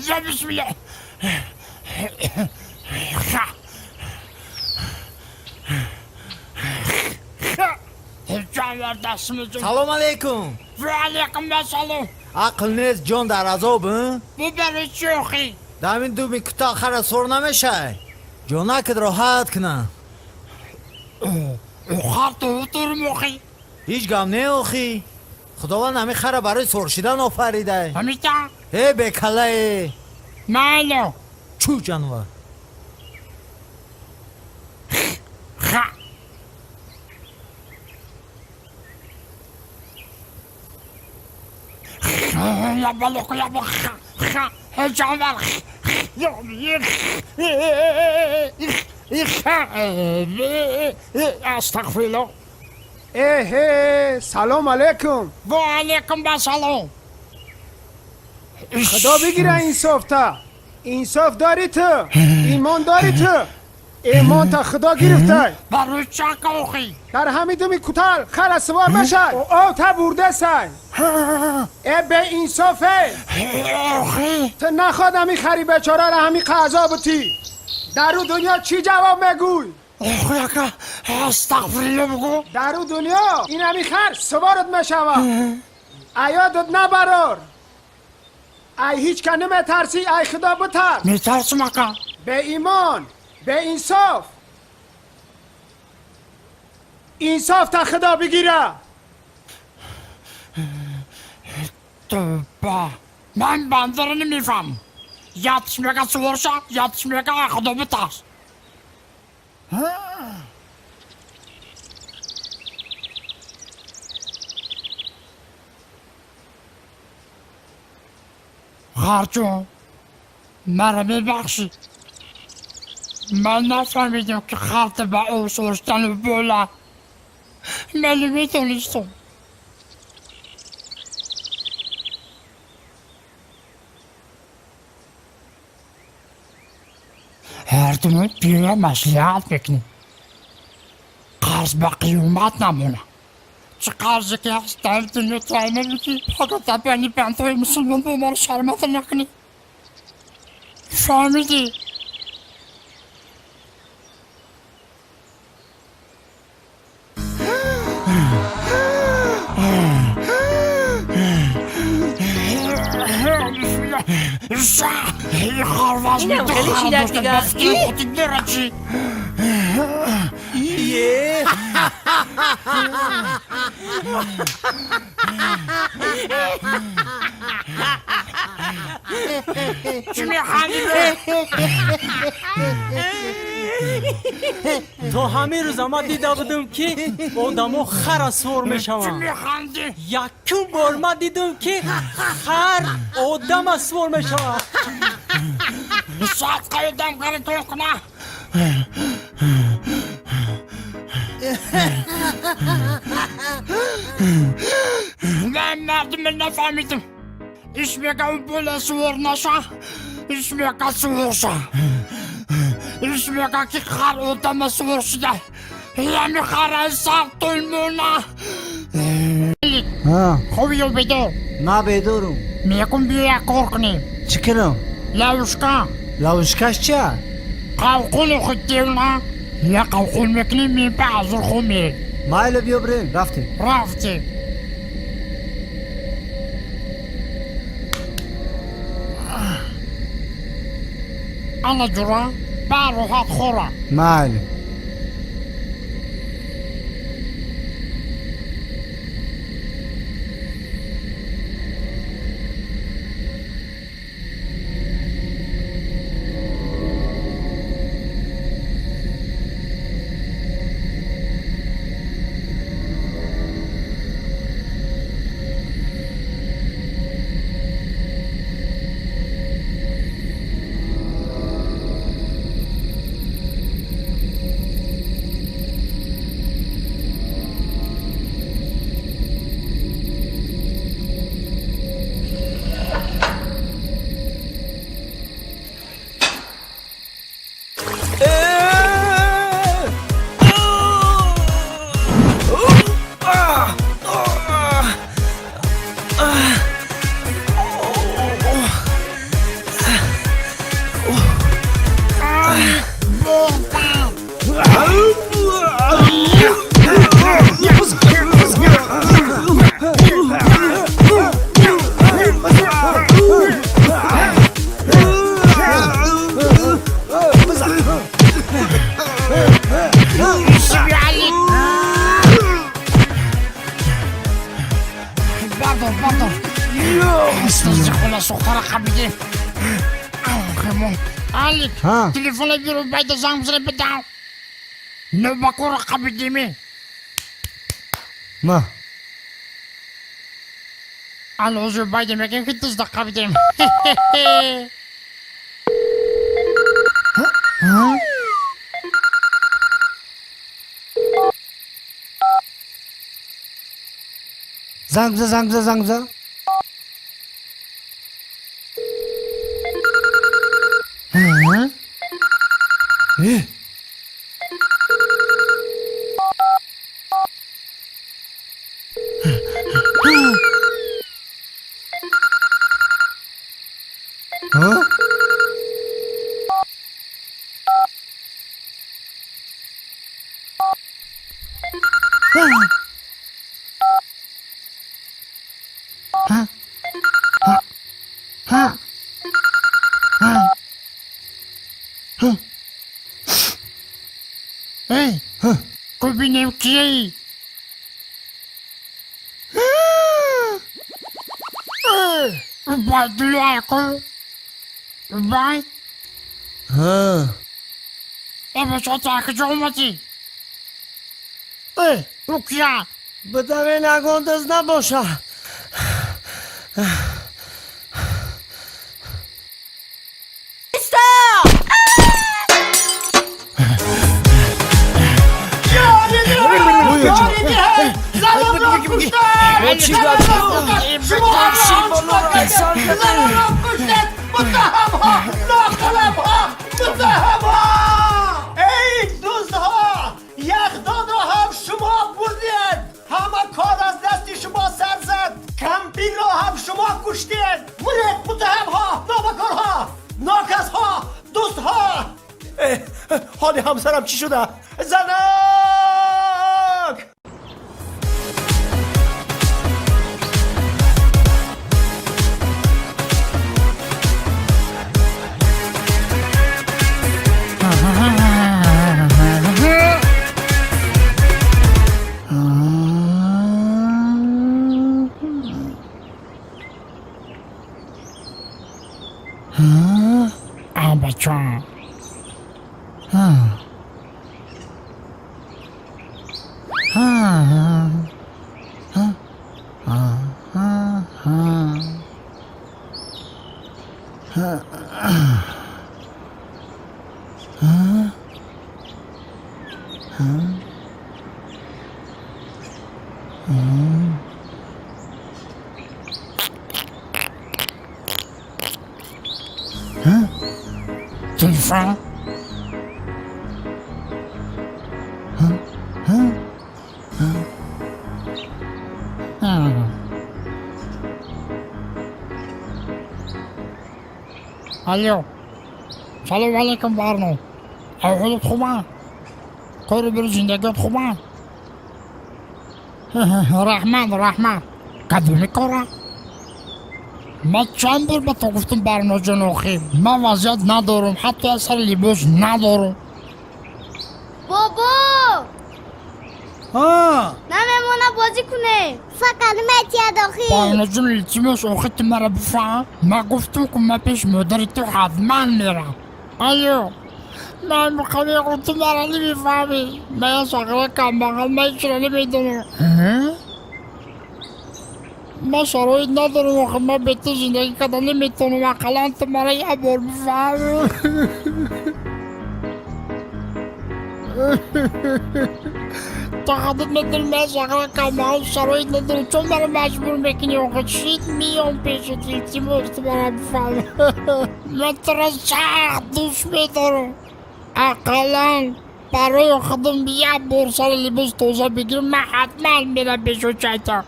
Я бисмиллоҳ. Ҷонвар дастимиз. Салом алейкум. Ва алейкум ассалом. Ақл нест, ҷон дар азоб. Бу барои чӣ охӣ? Дар ин думи кӯтоҳ хара сор намешай. Ҷонакат роҳат кунам. Хар ту охӣ. Ҳеҷ гап не охӣ. Худованд ҳамин хара барои сор шидан офаридай. Ҳамита? Э бекалае. Майло. Чӯ ҷанвар. Ха. Я балок, я ха, ха, ҷанвар. Астағфируллоҳ. Эҳе, салом алейкум. Ва алейкум ассалом. Худо бигира инсофта. Инсоф дорӣ ту, имон дорӣ ту. Имон та худо гирифтай. Барои чӣ охӣ? Дар ҳамин думи кутал хара сувор машай. Ов та бурдасай. Э беинсофе. Охӣ. Ту наход ҳамин хари бечораро ҳамин қазо бутӣ. Дар ӯ дунё чӣ ҷавоб мегӯй? Охӣ ака, астағфируллоҳ бигӯ. Дар ӯ дунё ин ҳамин хар суворат мешавад. Аёдат набарор. Ай ҳеҷ ка наметарсӣ, ай худо битарс. Метарсам ака. Беимон, беинсоф. Инсоф та худо бигира. Тавба. Ман бандаро намефаҳмам. Ятиш мега сувор ша, ятиш мега ай худо битарс. Ғарҷон, маро мебахшӣ. Ман нафаҳмидам, ки харта ба об суворшидану бола. Ман наметонистам. Ҳардумо биёя маслиҳат мекунем. Қарз ба қиёмат намона. Чӣ қарзе ки ҳаст дар дунё тайна бикӣ, агар дар байни бандҳои мусулмон бо маро шарманда накунӣ. Фаҳмидӣ? اینم خیلی شیدت دیگه. Ие. Чӣ механдӣ? То ҳамин рӯза ман дида будам, ки одамо хара сувор Чӣ мешаванд. механдӣ? Якум бор ман дидам, ки хар одама сувор мешавад. Садқа одам гарантон куна. Ман мардуми нафаҳмидам. Иш мега бола сувор наша, иш мега сувор ша. Иш мега ки хар одама сувор шуда. Ями хара сар тулмона. Хуб ё бедор? Ман бедорум. Мекун биё кор кунем. Чӣ кунам? Лавушка. Лавушкаш чия? Қавқул охи девна. Я қавқул мекунем, мепа азур хун мерем. Майли, биё бирем, рафтем. Рафтем. Ана ҷура, ба роҳат хӯра. Майли. бардор, бардор. Хола сухтара қабидем. Алик, телефона биру байда занг бизанӣ бидав. Нобакора қабидеми. Ма. Алло, байда мегем ки дизда қабидем. Занг бизан, занг бизан, занг бизан. Бубинем кияи. Убайдулло Убай. Э, бача, куҷо омадӣ? Э, ӯ кия? Бидавен, ягон дизд набоша. Эй, дӯстҳо, яхдонро ҳам шумо бурдед, ҳама кор аз дасти шумо сар зад, кампирро ҳам шумо куштед. Муред, муттаҳамҳо, нобакорҳо, нокасҳо, дӯстҳо. Ҳоли ҳамсарам чӣ шуда? Занак! А, бача. Телефон. Алло. Салом алейкум, Барно. Аҳволот хуба? Кору биру зиндагиёт хуба? Раҳмат, раҳмат. Кадоми кора? Ман чанд бор ба ту гуфтам, Барноҷон, охи ман вазъият надорам, ҳатто аз сари либос надорам. Бобо! Намемона бозӣ кунем. Фақат метиҳад охи. Барноҷон, илтимос, охи ту маро бифаҳм. Ман гуфтам, ки ман пеш модари ту ҳатман мерам. Алло, ман мехоҳам, ту маро намефаҳмӣ. Ман я сағира камбағал, ман ҳечро намедонам. Ман шароит надорам, охи ман бе ту зиндагӣ карда наметавонам. Ақаллан ту маро як бор бифаҳм. Ту худат медонӣ, ман сағира камбағал, шароит надорам. Чун маро маҷбур мекунӣ, охи чит меём пешат. Илтимос, ту маро бифаҳм. Ман туро сахт дӯст медорам. Ақаллан барои худам як бор сари либос тоза бигирам, ман ҳатман мерам пешу чайта.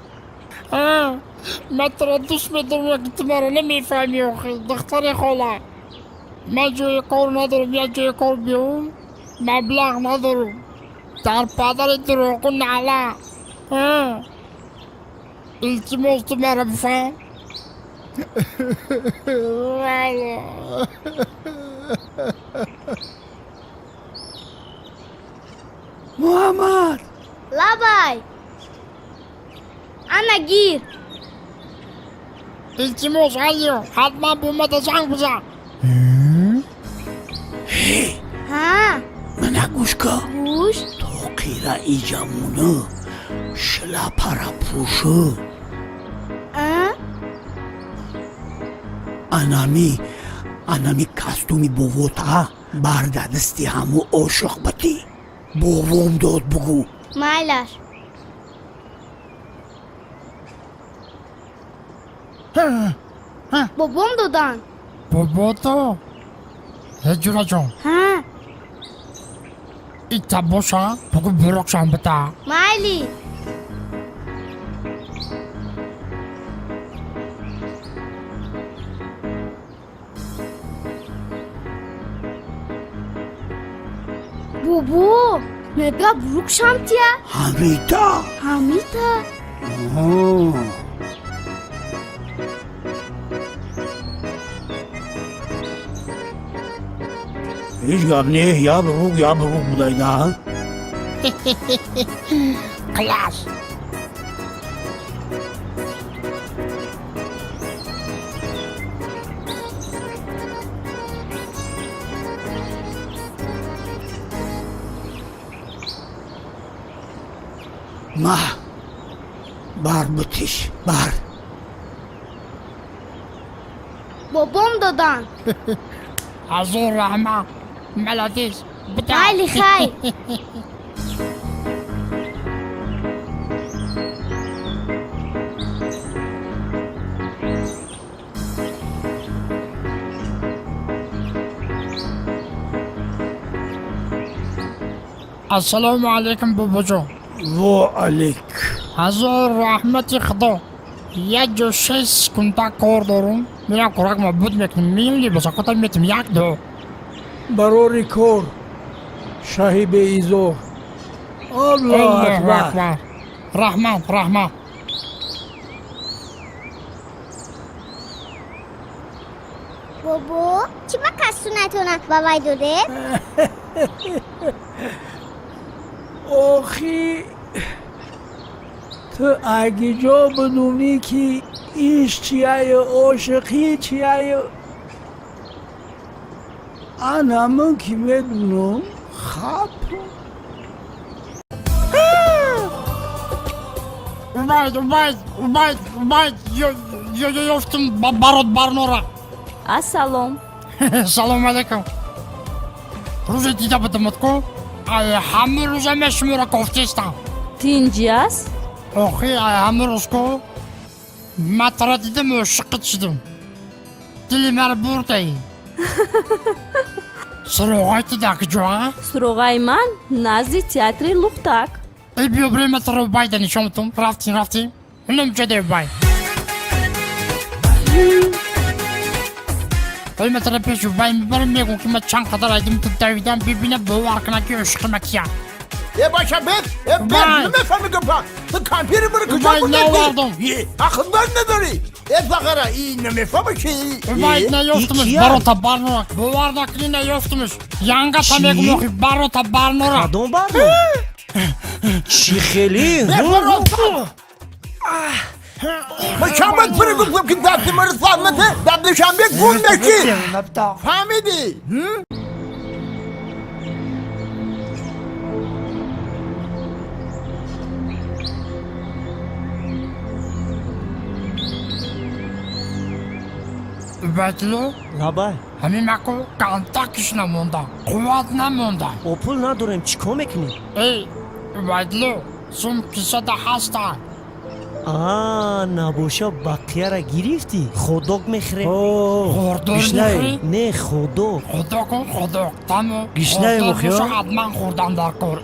Ман туро дӯст медорам, ки ту маро намефаҳмӣ, охи духтари хола. Ман ҷои кор надорам, як ҷои кор биём, маблағ надорам. Дар падари дурӯғу наъла. Илтимос, ту маро бифаҳм. Муҳаммад! Лабай! Ана, гир. Илтимос, алё, ҳатман бо мада занг бизан. Ҳа. Мана гӯш ка. Гӯш. Тоқира иҷамуну шлапара пӯшу. Анами кастуми бовота барда дасти ҳаму ошиқ батӣ. Бовом дод бугӯ. Майлаш. Бобом додан. Бобото? Ҳеҷураҷон. Ҳа. Ита боша, бугӯ бурокшам бита. Майли. Бобо, мега бурукшам тия? Ҳамита. Ҳамита. Ҳеҷ гап не, я бурук, я бурук будайда. Класс. Ма бар бутиш, бар. Бобом додан. Ҳазор раҳмат. Молодец. Майли, хай. Ассалому алайкум, бобоҷон. Во алейк. Ҳазор раҳмати худо. Як ҷо 6 секунда кор дорум. Мирам кӯракма буд мекунем, миём либосакота метим як ду. Барори кор, шаҳи беизор. Аллоҳу акбар. Раҳмат, раҳмат. Бобо, чӣ ба кастунатона ба вай додед? Охи, ту агиҷо бидунӣ ки иш чияю ошиқӣ чияю. Ана ман ки медунам, хап. Убайд, Убайд, Убайд, Убайд, ёфтум барот барнора. Ассалом. Салом алейкум. Рӯзе дида будамад ку, ай ҳамун рӯза ме шуморо кофтистам. Тинҷи аст? Охи, ай ҳамун рӯз ку, матра дидам, ошиқит шудам. Дили маро бурдаи. Суроғаи ту дар куҷо, а? Суроғаи ман назди театри Лухтак. Эй, биё бирем, ман туро Убайда нишон медиҳам. Рафтем, рафтем. Инам ҷодаи Убайд. Эй, ман туро пеши Убайд мебарам, мегӯм ки ман чанд қадар айдим ту давидам, бибинам, бовар кунам ки ошиқи ман кия. Э, бача, бед, э, бед, намефаҳми гапа. Ту компютери маро куҷо Убайд, бурдӣ? наовардам. Е, ақлдор надорӣ. Э, фақара, и намефаҳми чи? Убайд, наёфтумаш, барота барнора. Бовар накунӣ, наёфтумаш. Янгата мегӯм, охи, барота барнора. Кадом барнор? Чӣ хеле? Ман чанд бор туро гуфтам ки дасти маро сар натӣ, дар Душанбе гум мешӣ. Фаҳмидӣ? Убайдулло? Лабай. Ҳамин маку кантакиш намонда, қувват намонда. О, пул надорем, чӣ кор мекунем? Эй, Убайдулло, сум кисада ҳаста. А, набоша бақияра гирифтӣ? Ходок мехӯрем. Хӯрдор мехӯрӣ? Не, ходок. Ходок, ходок, тамо. Гишнаем, Ходок охиё? боша, ҳатман хӯрдан дар кор.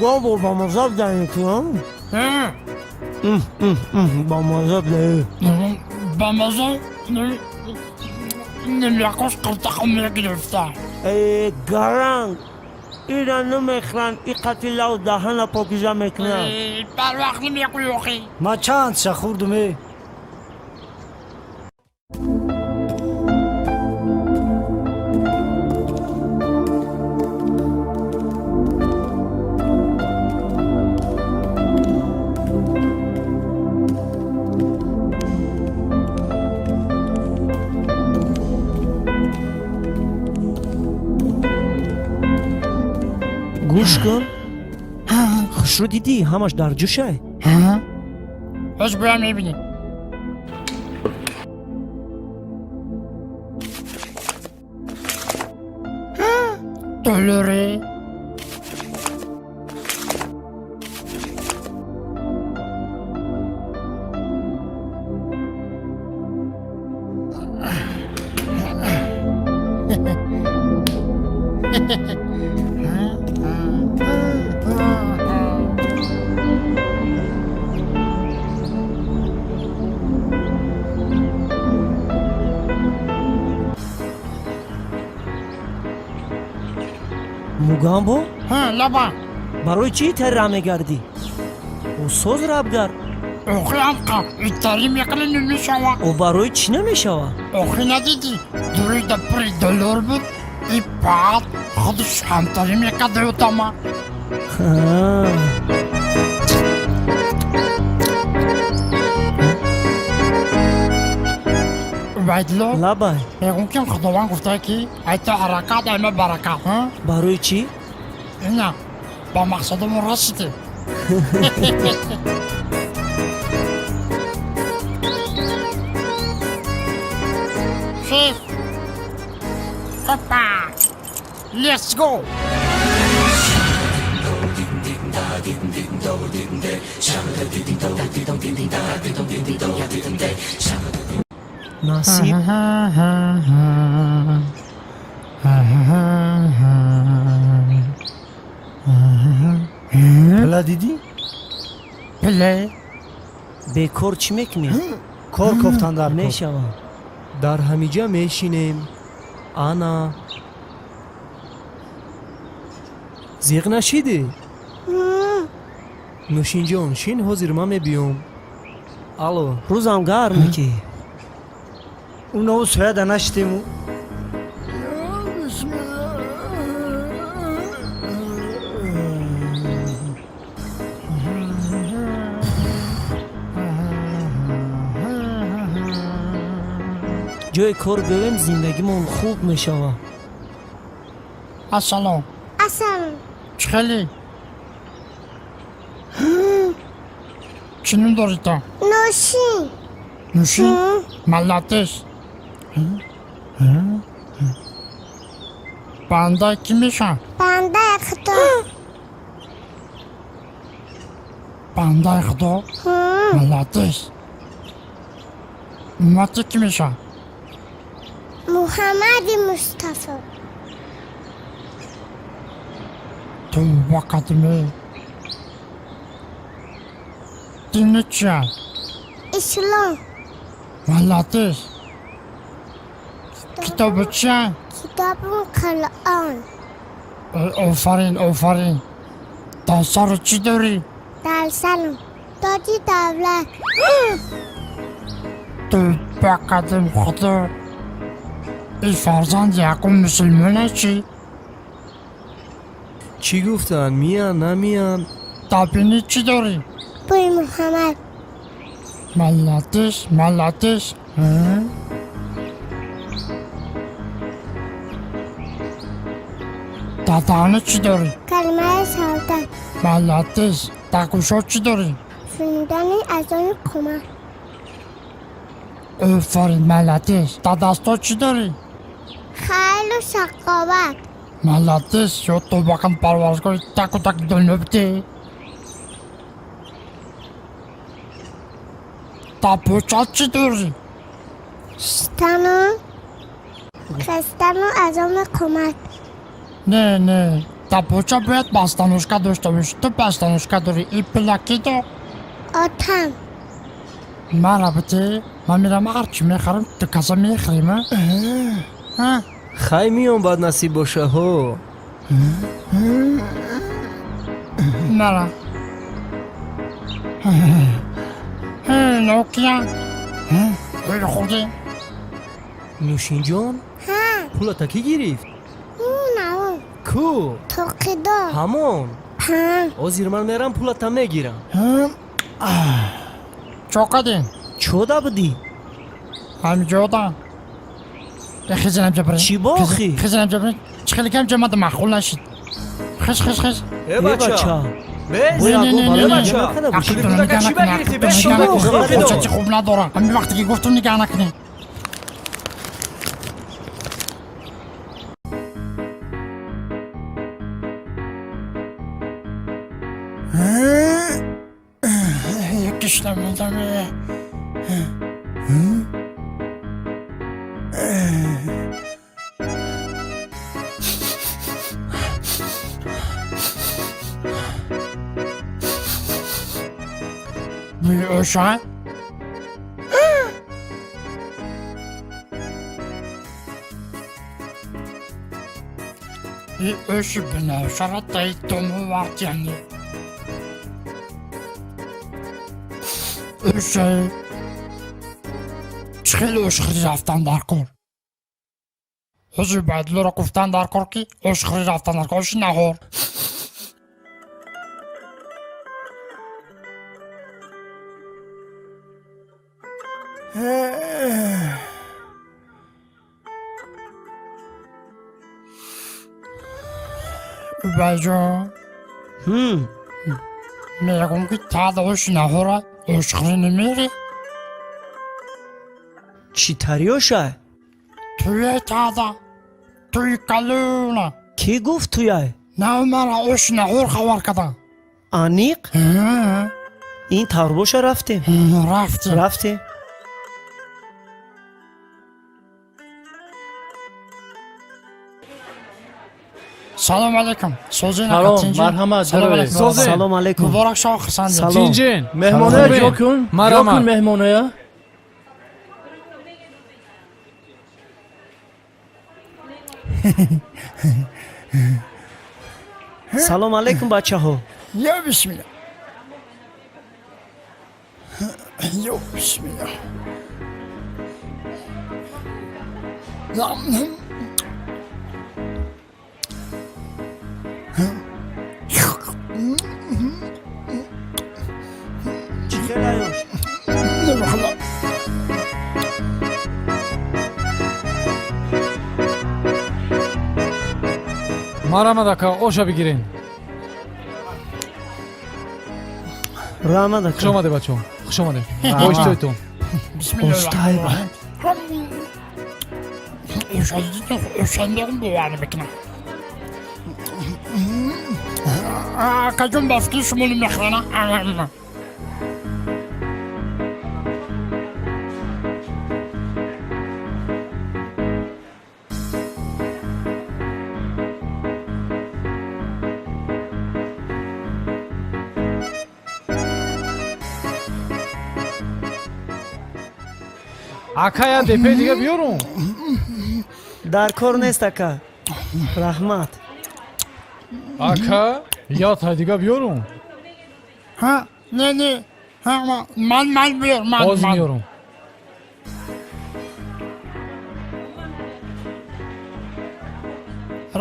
Мугамбо ба маза бдаи ки ба маза бдаи. Ба маза немякош қиртақам мегирифта. Э, гаранг, ира намехӯранд, и қати лав даҳана покиза мекунанд. Барвақт намекӯи охи. Ман чанд ша хӯрдум э. Гӯш кун, хушрӯ дидӣ, ҳамаш дар ҷӯшай. Ҳоз буя мебинем. Долларе. Мугамбо. Лаба. Барои чӣ тарра мегардӣ? Ӯ соз рабгар. Охи, амқа итари мекунӣ, намешава. Ӯ барои чӣ намешава? Охи, надидӣ, дурида пури доллар буд, и баъд худаш ҳамтарӣ мекард одама. Убайдулло. Лабай. Мегӯм, ки Худованд гуфта, ки айта ҳаракат, айма баракат. Барои чӣ? Ина ба мақсадамон расидем. Шеф, опа, let's go. Насиб. Пила дидӣ? Пиле. Бекор чӣ мекунӣ? Кор кофтан дар кор. Мешавам. Дар ҳамиҷа мешинем. Ана, зиқ нашидӣ? Нӯшинҷон, шин, ҳозир ман мебиём. Алло. Рӯзам гарме ки. Унову сояда нашидему. Ҷои кор биёем, зиндагимон хуб мешавад. Ассалом. Ассалом. Чӣ хеле, чӣ ном дорӣ то? Нӯшин. Нӯшин, молодец. Банда кӣ мешавад? Бандаи Худо. Бандаи Худо, молодец. Уммати кӣ мешавад? Муҳаммади Мустафо. Тавба кардиме. Дини чия? Ислом. Молодец. Китоби чия? Китоби Қуръон. Офарин, офарин. Дар сару чӣ дорӣ? Дар сарам тоҷи давлат. Тавба кардим, Худо, ин фарзанд якум мусулмоне чӣ? Чӣ гуфтанд, миян, намиян? Дар бинӣ чӣ дорӣ? Бӯи Муҳаммад. Молодец, молодец. Дар даҳана чӣ дорӣ? Калимаи шаҳодат. Молодец. Дар гӯшо чӣ дорӣ? Шунидани азони қомат. Офарин, молодец. Дар дасто чӣ дорӣ? Хайру саховат. Молодец. Ё тавба кун, Парвардигори, таку так дунё бидеҳ. Дар поча чӣ дорӣ? Шистану хистану азони қомат. Не, не. Тапоча бояд бастанушка дошта бошӣ. Ту бастанушка дорӣ. И пила ки до? Отам. Мара бите, ман мерам ҳарчи мехарам, ту каса мехӯрем, а? Хай, миём, бад насиб боша, ҳо. Мара. Нокия. Хӯрдӣ? Нӯшинҷон, пулата кӣ гирифт? На, ӯ. Ку? Тоқидо. Ҳамон? Ҳа. Ҳозир ман мерам, пулата мегирам. Чо кардем? Чода будӣ? Ҳамҷода. Хизинам ҷабрин. Чӣ бохӣ? Хизинам ҷабрин. Чӣ хеле кам ҷамада маъқул нашид. Хис, хис, хис. Э, бача. Чӣ хуб надорам. Ҳамин вақте ки гуфтум, нигаҳ накунӣ. Гишна мондам. Бӯи оша. И оши биношара таи тому вартяни. Оша. Чӣ хеле ошхӯрӣ рафтан дар кор. Ҳозир Убайдуллоро гуфтан дар кор, ки ошхӯрӣ рафтан дар кор, оши наҳор. Убайҷон, мегӯм, ки таъда оши наҳора ошхӯрӣ намерӣ? Чӣ тариёша? Туе таъда, туи калуна. Кӣ гуфт туяй? На, мара оши наҳор хабар кардам. Аниқ? Ин тавр боша, рафтем. Рафтем. Рафтем. Салом алейкум. Созин. Салом, марҳамат. Салом алейкум. Муборак шав, хурсандем. Салом. Тинҷин, меҳмоная ҷо кун, ҷо кун меҳмоная. Салом алейкум, бачаҳо. Ё бисмилла, ё бисмилла. Чӣ хелаёш? Марҳамат, ака, оша бигирен. Раҳмат, ака. Хуш омадед, бачаҳо, хуш омадед, бо иштиҳоятон. Устайба. Ошандоғум бовар мекунам. Акаҷон, ба фикри шумо намехӯрана. Ака, я депе дига биёрум? Дар кор нест, ака, раҳмат. Ака, я тай дига биёрум? Не, не, ман биёр, ман. Ҳозир меёрум.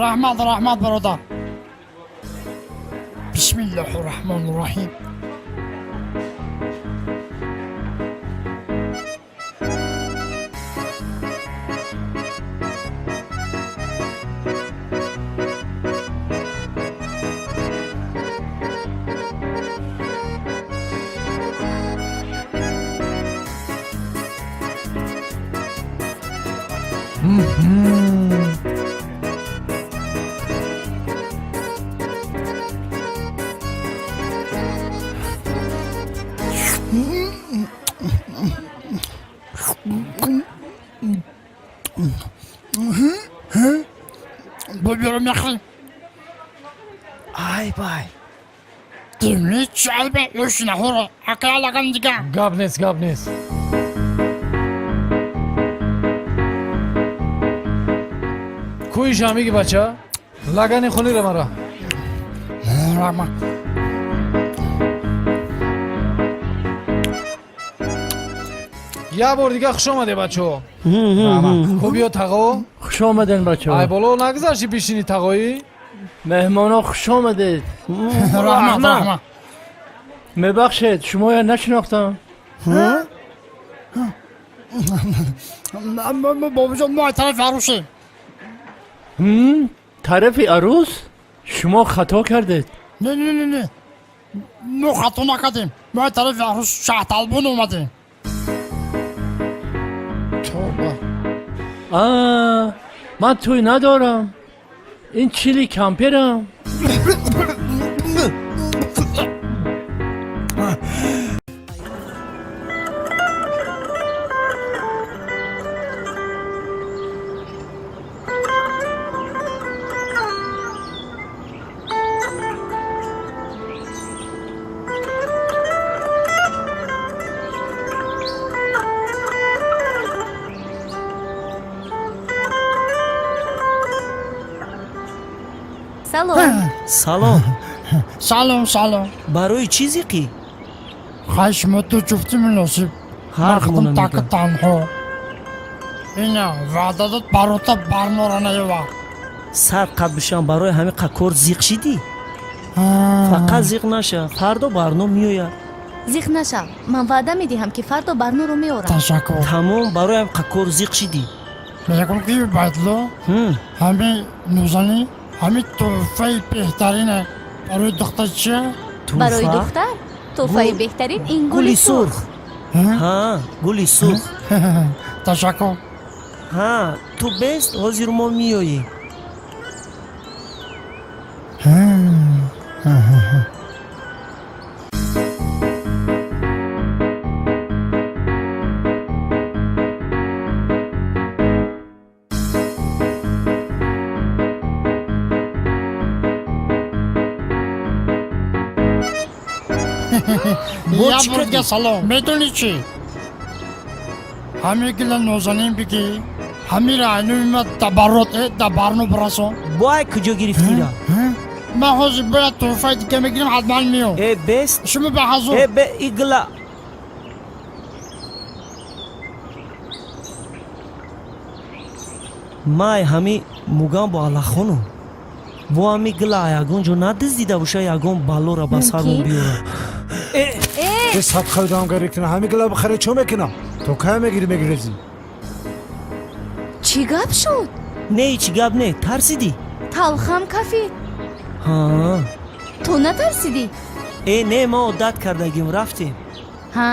Раҳмат, раҳмат, бародар. Бисмиллоҳи раҳмони раҳим. Буберу мехӯрем. Бай бай. Димни чалбе ошина хоро акалаган дига. Гап нест, гап нест. Кӯи шамиги бача? Лагани хунира мара. Рама. Я бор дига хуш омаде бачаҳо. Хуб ё тағо? Хуш омаден бачаҳо. Ай боло нагузашти бишини тағоӣ? Меҳмоно хуш омадед. Раҳмат, раҳмат. Мебахшед, шумоя нашинохтам. Бобоҷон, мо тарафи арӯсем. Тарафи арӯс? Шумо хато кардед. Не, не, не, не. Мо хато накардем. Мо тарафи арӯс Шаҳталбон омадем. Тоба. Ман тӯй надорам. Ин чили камперам. Салом. Салом. Салом, салом. Барои чӣ зиқӣ? Хай, шумо ту ҷуфти муносиб. Ҳар так танҳо. Ина ваъда дод барота барнора наёва. Сар қад бишам, барои ҳамин қакор зиқ шидӣ? Фақат зиқ наша, фардо барно меояд. Зиқ нашав, ман ваъда медиҳам, ки фардо барноро меорам. Ташаккур. Тамом, барои ҳамин қакор зиқ шидӣ. Мегӯям ки Байдло, ҳамин нӯзанӣ, ҳамин тӯҳфаи беҳтарине барои духтар чия? Барои духтар тӯҳфаи беҳтарин ин гули сурх. Ҳа, гули сурх. Ташаккур. Ҳа, ту бест, ҳозир мо меоем. Я бурга салом. Медонӣ чӣ? Ҳамин гила нозанин бигӣ, ҳамира айнуима дабарот дабарну бирасон. Бо ай куҷо гирифтира? Ман ҳозир бояд тӯҳфаи дига мегирам, ҳатман меом. Э, бест. Шумо ба ҳазур. Э, бе игла. Май ҳами мугам бо аллахону. Бо ҳами гила ягон ҷо надиздида боша, ягон баллора ба сармон биёрад. Э садқаи дамгарӣ кунам, ҳами гила бихаре чо мекунам? То кай мегири мегирезӣ? Чӣ гап шуд? Не, чӣ гап не, тарсидӣ? Талхам кафид. Ҳа. Ту натарсидӣ? Э, не, ма одат кардагим, рафтем. Ҳа.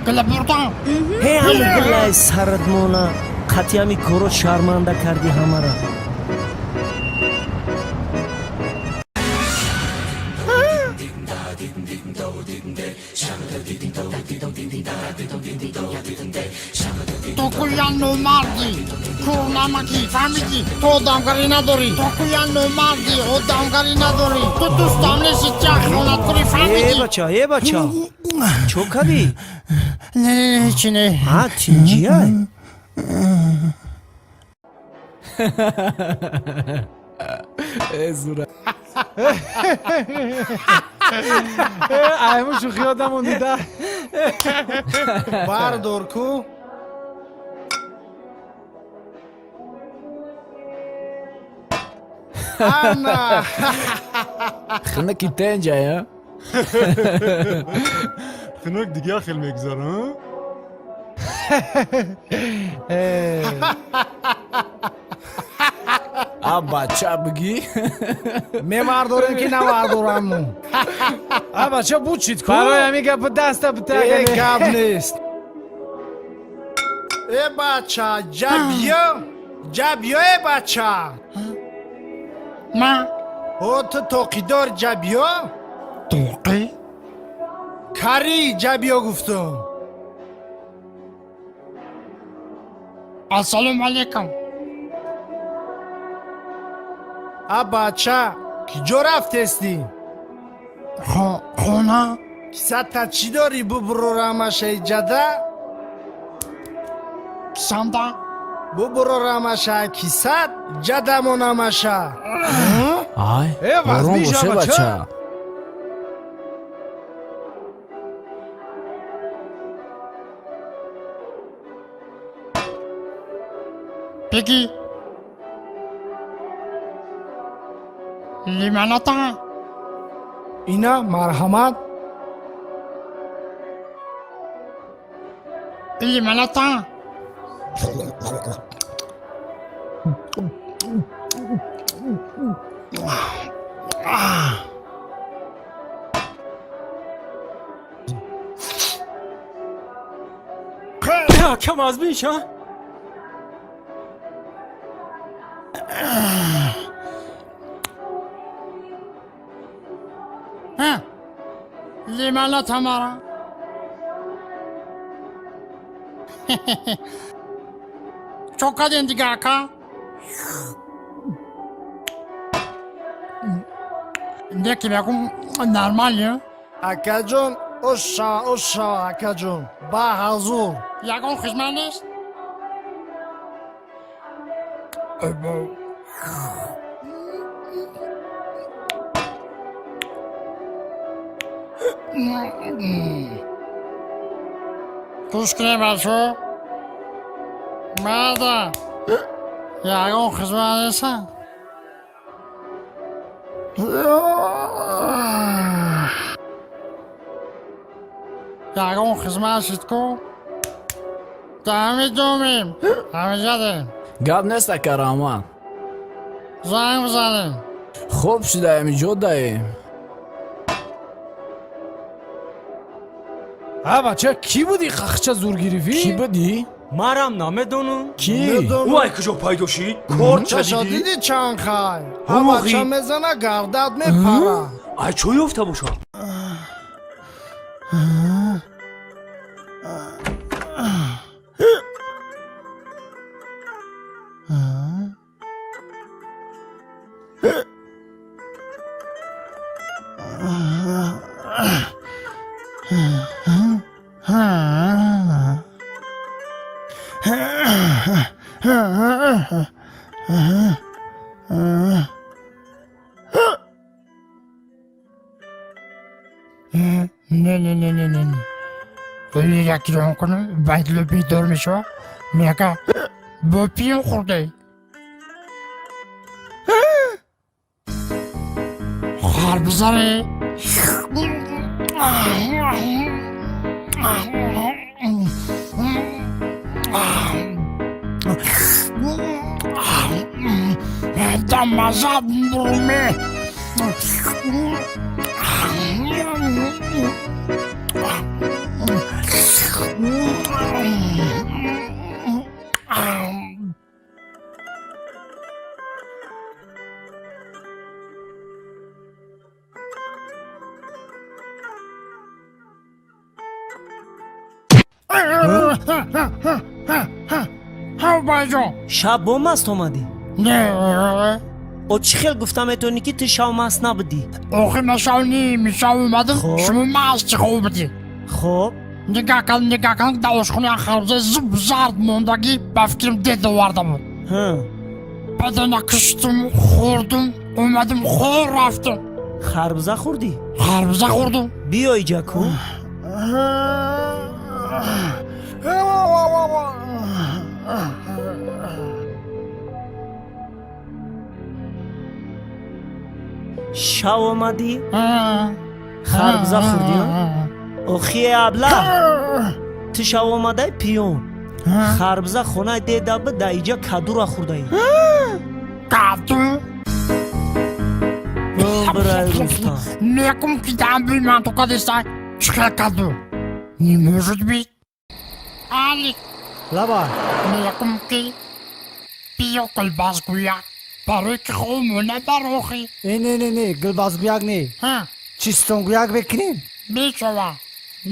Гила бурдам. Ҳе, ҳами гилаи сарадмона қатъи ҳами коро шарманда кардӣ ҳамара. Ту куя номардӣ, кӯрнамакӣ, фаҳмидӣ? Ту одамгарӣ надорӣ. Ту куя номардӣ, одамгарӣ надорӣ. Ту дӯстам нести, тя хиёнаткорӣ, фаҳмидӣ? Э бача, э бача, чо кардӣ? Не, не, не, ҳечи не. Ҳа, тинҷияй. Айму шӯхӣ одамон дида. Бардор ку. Ана. Хинаки тенҷая. Хинак дигар хел мегузара. А бача бигӣ. Мевардорем ки навардораму. А бача бучид ку. Барои ҳамин гапа даста бита. Э, гап нест. Э бача, ҷабиё. Ҷабиё, э бача. Ма? О, ту тоқидор, ҷабиё? Тоқӣ? Кари ҷабиё гуфтум. Ассалому алайкум. А бача, киҷо рафтестӣ? Хона. Кисата чӣ дорӣ бубурорамашаи ҷада? Кисанда? Бубурорамаша кисат, ҷадамонамаша. Ай, Э, ором вазмиша, боше бача. бача. Бигӣ. Лимоната. Ина марҳамат. Лимоната. Кам аз биша? Лимоната мара. Чо кардем дига, ака? Неки мегум нормально. Акаҷон, оша, оша, акаҷон. Ба ҳазур. Ягон хизмат нест? Гӯш кунем, бачо. Марда. Ягон хизмат неста? Ягон хизмат шид ку? Ҳами думем. Ҳамиҷадем. Гап нест, ака, раҳмат. Занг бизанем. Хуб шудаем, иҷо даем. А бача, кӣ будӣ қахча зур гирифӣ? Кӣ будӣ? Марам намедонам. Кӣ? Медонам. Ӯ ай куҷо пайдо шид? Кор Чаша ча дидӣ? диди чанд хай? А Ҳуқуқи. бача мезана, гардад мепара. Ай чо ёфта бошад? Не, не, не, не, не, не. Як кирон кунам, байдло бедор мешава. Мега бо пиён хӯрдай. Харбузаре. Дамаза буруме. Байҷон. Шаб бо маст омадӣ? Не. О, чӣ хел гуфта метавонӣ, ки ту шав маст набудӣ? Охи ма шав ними шав омадам, шумо маст хоб будӣ. Хоб. Нигоҳ кардам, нигоҳ кардам, дар ошхона харбуза зуб зард мондагӣ, ба фикрам дед оварда буд. Баъдана киштум, хӯрдум, омадам, хор рафтум. Харбуза хӯрдӣ? Харбуза хӯрдум. Биё иҷа ку. Шав омадӣ, харбуза хӯрдӣ, охи абла, ту шав омадай пиён, харбуза хонаи деда б, да иҷа кадура хӯрдаӣ. Каду? Бирай рустам. Мекум ки дамбуи ман то кадеста чӣ хел каду? Не может быть. Алик. Лаба. Мекум ки биё гулбазгӯяк, барои ки хомона барохӣ. Э, не, не, не, гулбазгӯяк не. Чистонгӯяк мекунем? Мешава,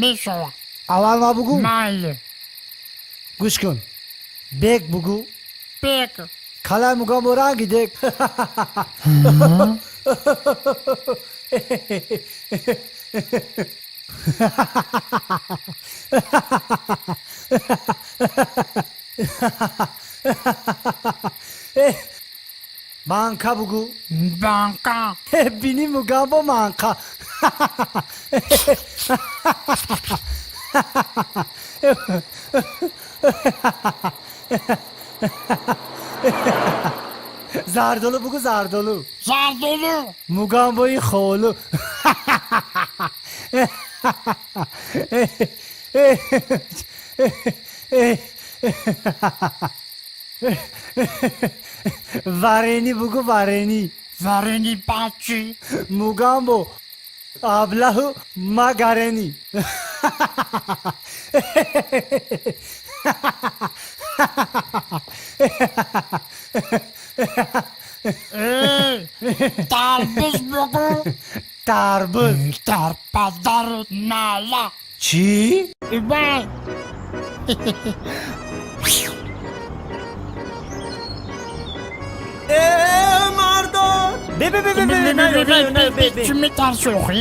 мешава. Аввал ма бугӯ. Майли. Гӯш кун. Бек бугӯ. Бек. Калай мугамбо ранги дек. Манка бугу. Банка. Бини мугамбо манка. Зардолу бугу, зардолу. Зардолу. Мугамбои холу. Варени бугу, варени. Варени бачи. Мугамбо аблаҳу магарени. Тарбуз бугу. Тарбуз. Дар падару нала. Чӣ? Ибай. Э, мардон! Бе, бе, бе, бе, бе, наё, наё, наё, бе, бе. Чӣ метарси охӣ?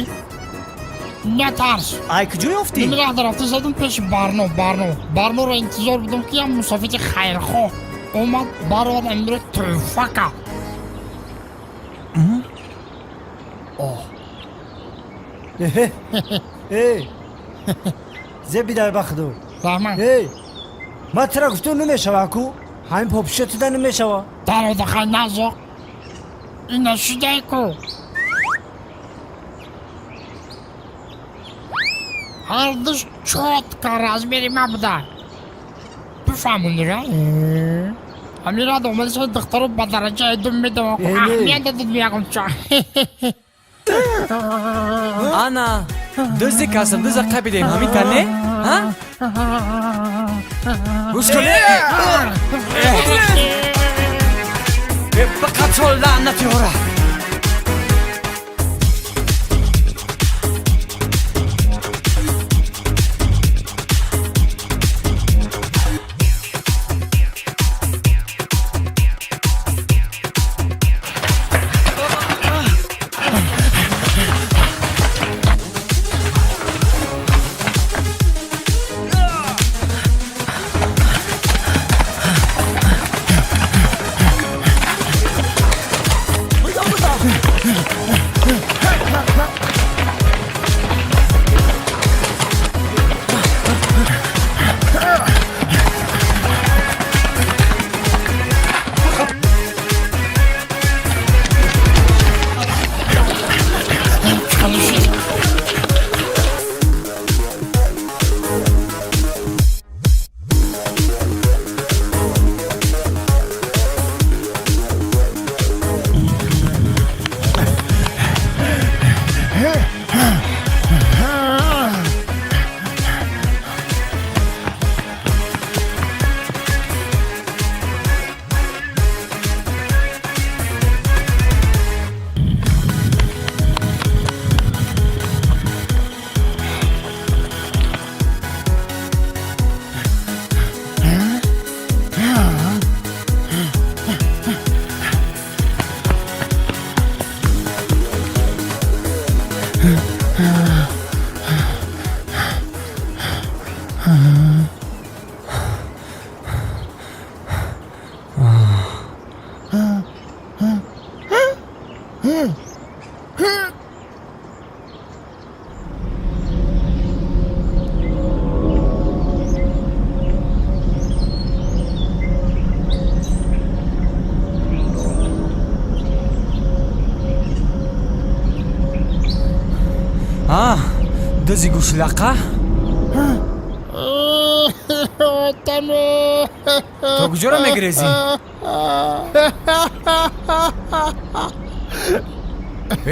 Натарс. Ай куҷо ёфтӣ? Ин раҳ рафта задум пеши Барно, Барно. Барноро интизор будам, ки як мусофири хайрхоҳ омад, баровад, амиро тӯҳфа кард. Эй, зе бидай ба худо. Раҳмат. Эй, ман тира гуфтум, намешава ку, ҳамин попиша туда намешава. Дародаха назоқ. Ина шидай ку. Ҳардуш чётко размери ма буда. Бифаҳмонира? Амирад омада духтаро ба дараҷаи дум медавам. Аҳамият дадуд меягум ча. Ана, дузди касам, дуза қабидем, ҳамин тар не? Ҳа? Гӯш кун! Ба қатол лаънати ҳора! А, дузи гӯшлақа? То куҷоро мегирезӣ?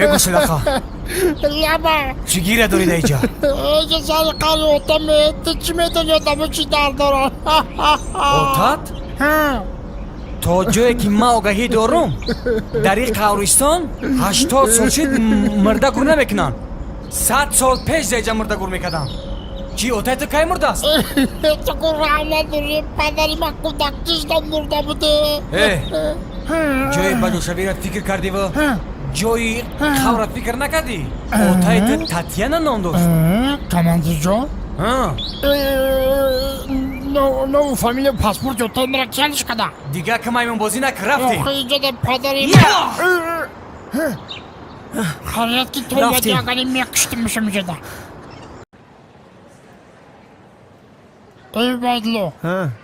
Э, гӯшлақа! Лаба. Чӣ гира дорӣ дар иҷа? Эҷа сари қари отаме, ту чӣ медони одамо чӣ дард дорад? Отат? То ҷое ки ман огаҳӣ дорум, дар ин қабристон 80 сол шид мурда гур намекунанд. 100 сол пеш дар иҷа мурда гур мекардам. Чӣ, отай ту кай мурдааст? Ту ку раҳмат дорӣ, падари ман кӯдакчишда мурда буде. Э, ҷои баҷошавиро фикр кардиву ҷои қавра фикр накардӣ? Отай ту Татьяна ном дошт. Командирҷон, нову фамилия паспорт отай мара келиш када. Дигар ки маймунбозӣ накар, рафтем. Охи, иҷода падари харият ки то ягани мекуштимишам иҷода. Эй Убайдулло,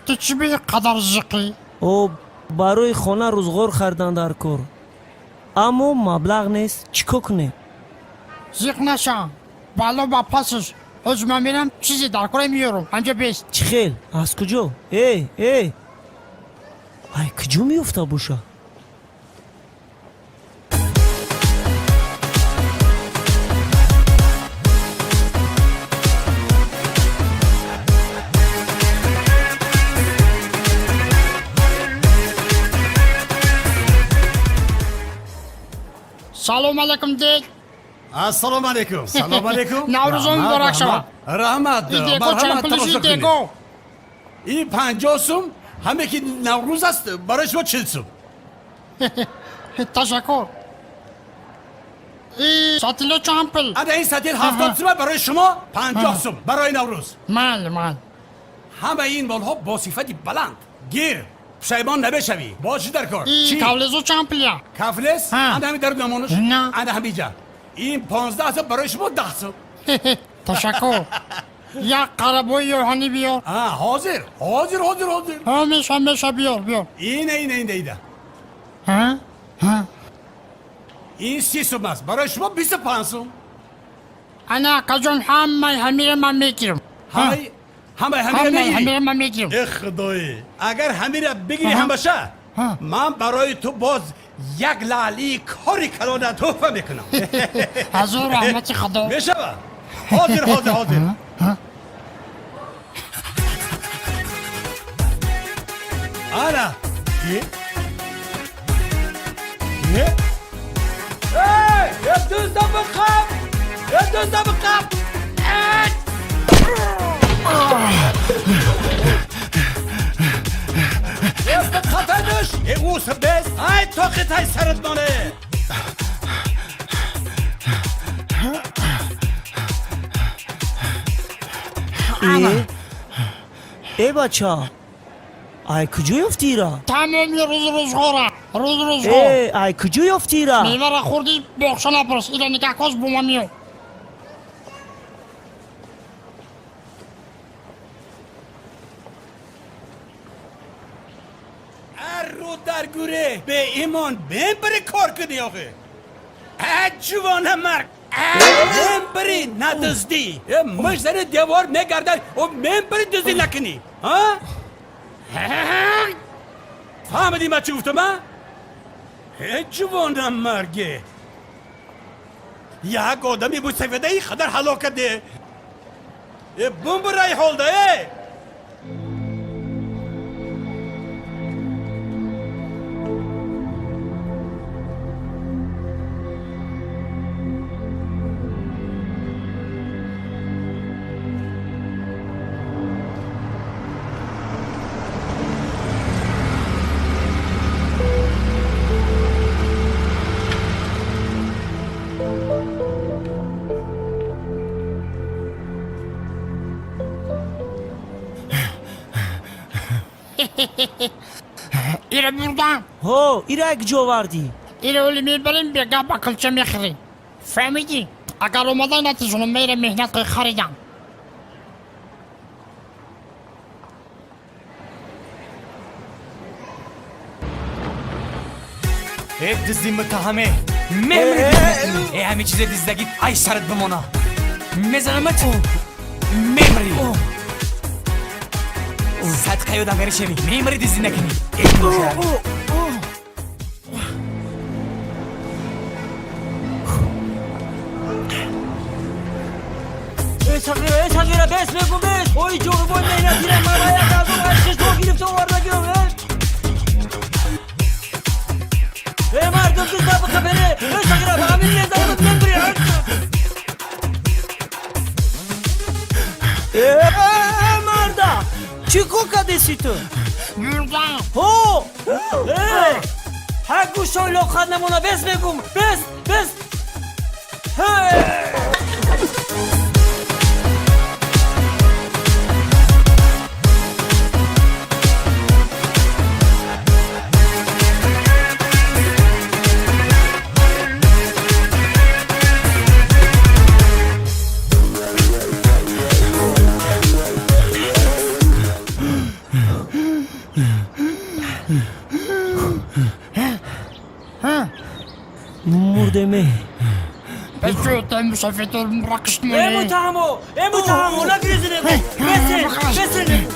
ту чӣ би қадар зиқӣ? О, барои хона рӯзғор хардан дар кор, аммо маблағ нест, чӣ кор кунем? Зиқ наша, бало ба пасаш. Ҳозир ман мерам, чизе дар кора меёрам, ҳамҷа бест. Чӣ хел, аз куҷо? Эй, эй, ай куҷо меёфта боша? Салом алейкум, дед. Ассалому алейкум. Салом алейкум. Наврӯзон муборак шавад. Раҳмат. Идего чанд пулиш, идего? Ин 50 сум, ҳаме ки Наврӯз аст, барои шумо 40 сум. Ташаккур. Сатило чанд пул? Ана ин сатил 70 сум, барои шумо 50 сум барои Наврӯз. Майли, майли. Ҳамаи ин молҳо бо сифати баланд, гир, пушаймон намешавӣ. Боз чӣ дар кор? Кафлезо чанд пулия? Кафлес ана ҳамин дару намонаш, ана ҳамиҷа. Ин 15 сум, барои шумо 10 сум. Ташаккур. Як қарабои ёҳанӣ биёр. Ҳозир, ҳозир, ҳозир, ҳозир. Ҳамеша, ҳамеша, биёр, биёр. Ина, ина, ина, ида. Ин 30 сум аст, барои шумо 25 сум. Ана, акаҷон, ҳамаи ҳамира ман мегирам. Ҳамаи ҳамира мегирӣ? Ҳамира ман мегирам. Э худоӣ, агар ҳамира бигирӣ ҳамаша, ман барои ту боз як лаълии кори калона туҳфа мекунам. Ҳазор раҳмати худо. Мешава, ҳозир, ҳозир, ҳозир. Ана. Эй, дузда биқаб, дузда биқаб! Хатайдуш, ӯс бес, ай тоқитай сарат моне. Э бача, ай куҷо ёфтӣ ира? Тамоми рӯз рӯзғора, рӯз рӯзғор. Э, ай куҷо ёфтӣ ира? Мевара хӯрдӣ, боғча напурс, ира никоҳ коз бо ман меёй. Рӯ дар гӯре беимон, бембири кор кунӣ охе. А ҷувона марг, мембири надуздӣ, муш зани девор мегардад, о мембири дуздӣ накунӣ. Фаҳмидӣ ман чӣ гуфтам? А ҷувона марге, як одами бусафеда ин қадар ҳалок карде. Бумбирай ҳолда э. Ира бурдам. Ҳо, ира куҷо овардӣ? Ира оли мебарем, бега ба кулча мехӯрем. Фаҳмидӣ? Агар омада натизонам, мера меҳнат харидам. Э дизди муттаҳаме, мемри. Э, ҳамин чизе диздагӣ ай сарат бимона. Мезанамат, мемри. Садқа ёдам гари шавӣ, мемри, диздӣ накунӣ. Эй сағира, эй сағира, бес мегум, бес. Ой ҷорубои меҳнатира ман ба як азоб аз қишлоқ гирифта оварда гирам. Эй мардум, дузда биқабере. Эй сағира, ба ҳамин мезанамат, мембири. Марда, чӣ кор кардеси ту? Мурдам. Ҳо! Ҳа, гӯшои лоқат намона, бес мегум, бес, бес. Мурдеме. Э, муттаҳамо, э, муттаҳамо, нагирезӣ мегум, бесен, бесен мегум.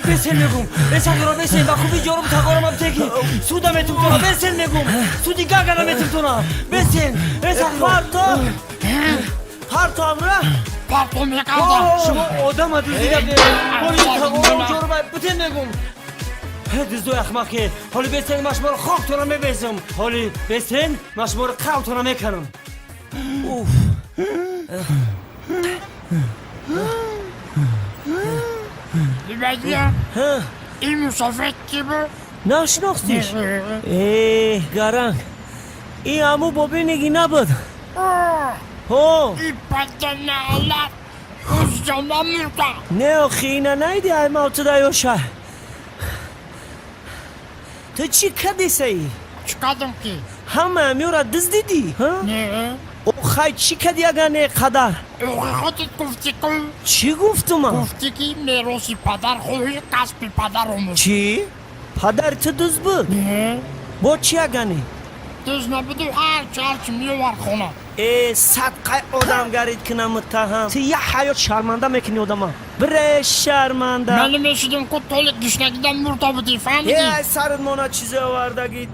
Бесен мегум, эсағиро бесен, ба хуби ҷорум тағорамам теки суда метумтона, бесен мегум, суди гагара метумтона, бесен, эсағиро. Парто, парто, амра. Парто мекардам. Шумо одама дуздида, ҳоли тағорам ҷорума бутен мегум. Дуздои ахмақе, ҳоли бесен, ман шуморо хоктона мебезам, ҳоли бесен, ман шуморо қавтона меканам. Уф. Ин мусофир кӣ буд? Нашинохтиш? Э, гаранг, ин ҳаму бобиниги набуд? Ҳо. И паданаалат узҷона мурда. Не, охи, ина найди, ай мавтуда ёша. Ту чӣ кардесаи? Чӣ кардам ки? Ҳама амёра дуздидӣ? Не. Охай, чӣ кардӣ, агар не қадар? Охи, худат гуфтӣ ку. Чӣ гуфтуман? Гуфтӣ ки мероси падар хоҳӣ, касби падар омӯз. Чӣ, падари ту дузд буд? Не. Бо чӣ агане? Дузд набуду, ҳарчи ҳарчи меовард хона. Э, садқай одамгарид кунам, муттаҳам, ту як ҳаёт шарманда мекунӣ одама, бире, шарманда. Ман мешидам ку, толи гушнагидан мурда будӣ, фаҳмидӣ? Э, ай сарат мона чизе овардагӣ.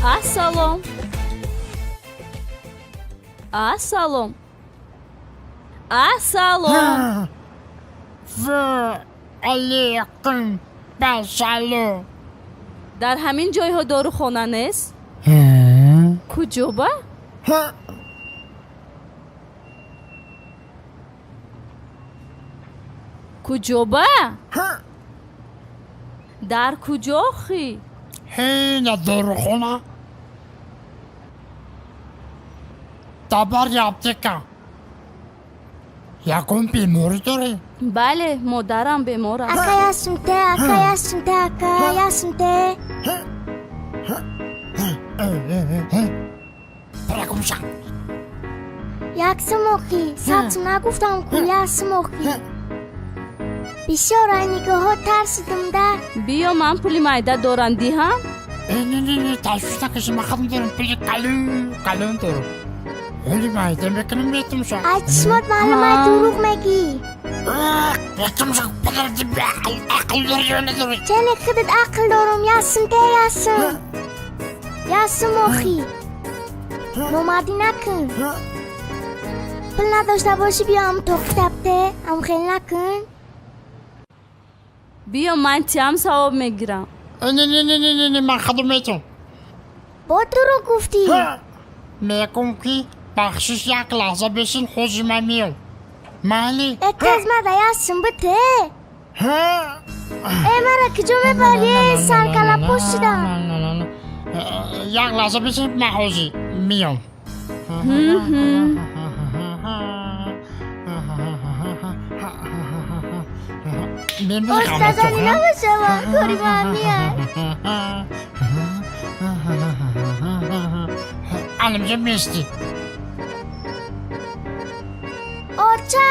Ассалом, ассалом, ассалом. Ва алайкум басалом. Дар ҳамин ҷойҳо дорухона нест? Куҷо ба? Куҷо ба? Дар куҷо охӣ? Ҳина дорухона, дабари аптека. Ягон беморӣ дорӣ? Бале, модарам бемор аст. Акай ҳастум те, акай ҳастум те, акай ҳастум те. Паракумша. Як сум охи, 100 сум нагуфтам ку, як сум охи. Бисёр ай нигоҳҳо тарсидим да. Биё, ман пули майда дорам, диҳам? Не, не, не, ташвиш накаши, ман худам дорам, пули калон калон дорам. Ҳоли майда мекунам, метумша. Ай чишмот маълум, ай дурӯғ мегӣ. Метумша, падарди беақл, ақл дори ё надорӣ? Чене худат ақл дорум, ясм те ясм. Ясм охи. Номардӣ накун. Пул надошта бошӣ, биё ам тоқи тапте, ам хел накун. Биё, ман тиам савоб мегирам. Не, не, не, не, не, не, ман худам метум. Бо дурӯғ гуфтӣ. Мегум ки бахшиш, як лаҳза бешин, ҳози ман меём. Майли? Э, тез мада, ясм бите. Э, мара куҷо мебарӣ? Саркалапӯш шудам. Як лаҳза бешин, ман ҳозир меём. Остазани набошава, кори маамия. Анимҷа мести. Оча!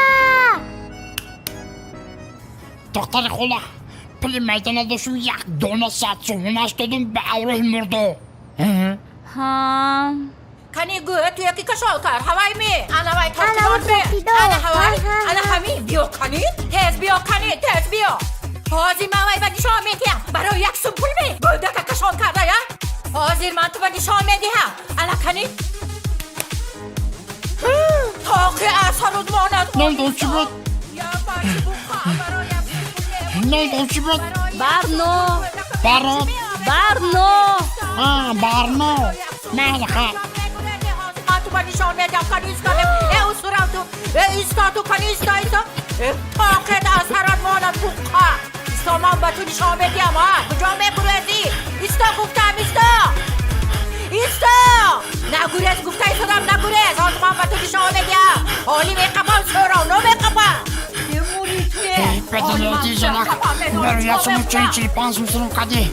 Духтари хола, пули майда надоштум, як дона 100 сомонаш додум ба авроҳи мурдо. Ҳа. Кани гӯ, ту яки кашол кар ҳавай ме, ана вай. Ана ва тоқидор. Ана ҳавай. Ҳа, ана ҳа. Ҳами биё, кани тез биё, кани тез биё. Ҳозир ман вай ба нишон медиҳам. Барои як сум пул ме гӯдака кашол карда я? Ҳозир ман ту ба нишон медиҳам. Ана кани, тоқи аз ҳаруд монад. Номдон чӣ буд? Номдон чӣ буд? Барно. Барот. Барно. Барно, майли, ха. Ман ту ба нишон медиҳам. Кани иста, э, усурам ту, э, иста ту, кани иста, иста. Э, тоқет аз ҳарад монад, буққа. Иста, ман ба ту нишон медиҳам. А куҷо мегурезӣ? Иста гуфтам, иста, иста, нагурез гуфта истодам, нагурез. Ҳозир ман ба ту нишон медиҳам. Ҳоли меқапам, сӯроно меқапам. Бемури туе. Бединоти занак, барои 1 суму 45 сум сум кадӣ.